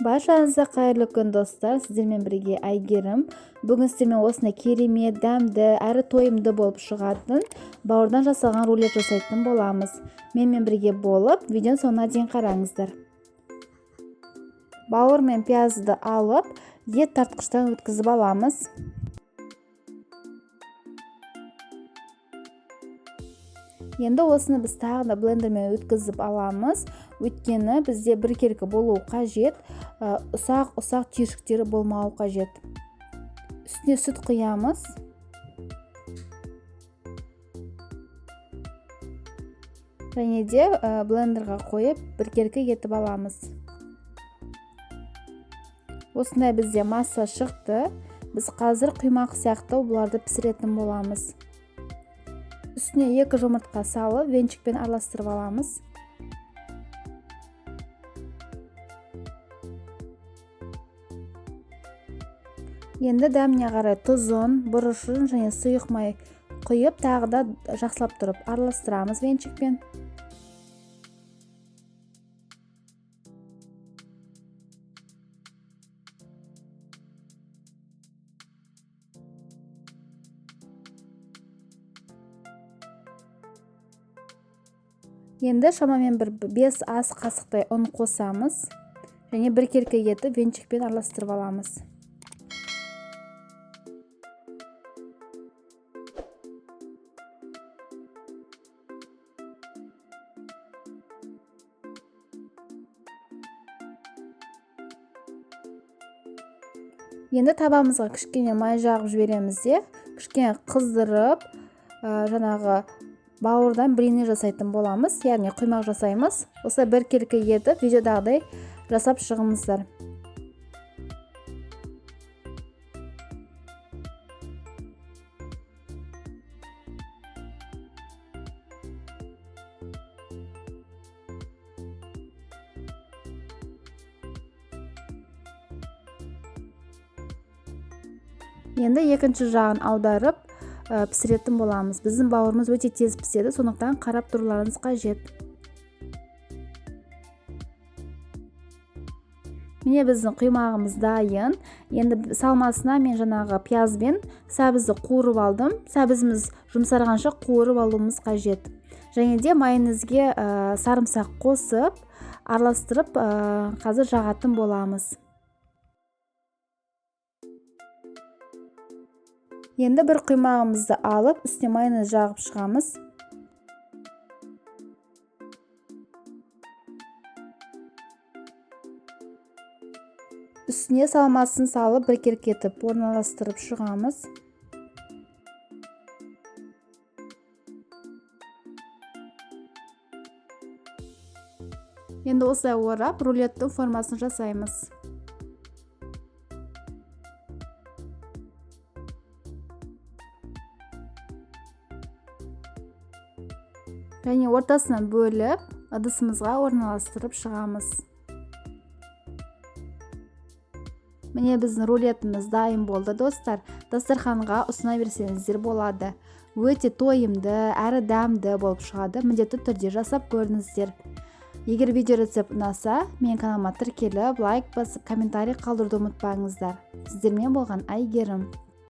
Баршаңызға қайырлы күн, достар! Сіздермен бірге Әйгерім. Бүгін сіздермен осындай керемет, дәмді, әрі тойымды болып шығатын бауырдан жасалған рулет жасайтын боламыз. Менімен бірге болып, видеоның соңына дейін қараңыздар. Бауыр мен пиязды алып, ет тартқыштан өткізіп аламыз. Енді осыны біз тағы да блендермен өткізіп аламыз. Өйткені бізде біркелкі болуы қажет, ұсақ-ұсақ түйіршіктері болмауы қажет. Үстіне сүт құямыз. Және де блендерға қойып біркелкі етіп аламыз. Осындай бізде масса шықты. Біз қазір құймақ сияқты бұларды пісіретін боламыз. Үстіне 2 жұмыртқа салып, венчикпен араластырып аламыз. Енді дәміне қарай тұзын, бұрышын және сұйық май құйып, тағы да жақсылап тұрып араластырамыз венчикпен. Енді шамамен бір 5 ас қасықтай ұн қосамыз және біркелкі етіп венчикпен араластырып аламыз. Енді табамызға кішкене май жағып жібереміз де, кішкене қыздырып, жаңағы бауырдан блины жасайтын боламыз, яғни құймақ жасаймыз. Осылай біркелкі етіп видеодағыдай жасап шығыңыздар. Енді екінші жағын аударып, пісіретін боламыз. Біздің бауырымыз өте тез піседі, сондықтан қарап тұруларыңыз қажет. Міне біздің құймағымыз дайын. Енді салмасына мен жаңағы пияз бен сәбізді қуырып алдым. Сәбізіміз жұмсарғанша қуырып алуымыз қажет. Және де майонезге сарымсақ қосып, араластырып, қазір жағатын боламыз. Енді бір құймағымызды алып, үстіне майонез жағып шығамыз. Үстіне салмасын салып, біркелкі етіп орналастырып шығамыз. Енді осылай орап, рулеттің формасын жасаймыз. Және ортасынан бөліп, ыдысымызға орналастырып шығамыз. Міне біздің рулетіміз дайын болды, достар. Дастарханға ұсына берсеңіздер болады. Өте тойымды, әрі дәмді болып шығады. Міндетті түрде жасап көріңіздер. Егер видео рецепт ұнаса, менің каналыма тіркеліп, лайк басып, комментарий қалдыруды ұмытпаңыздар. Сіздермен болған Әйгерім.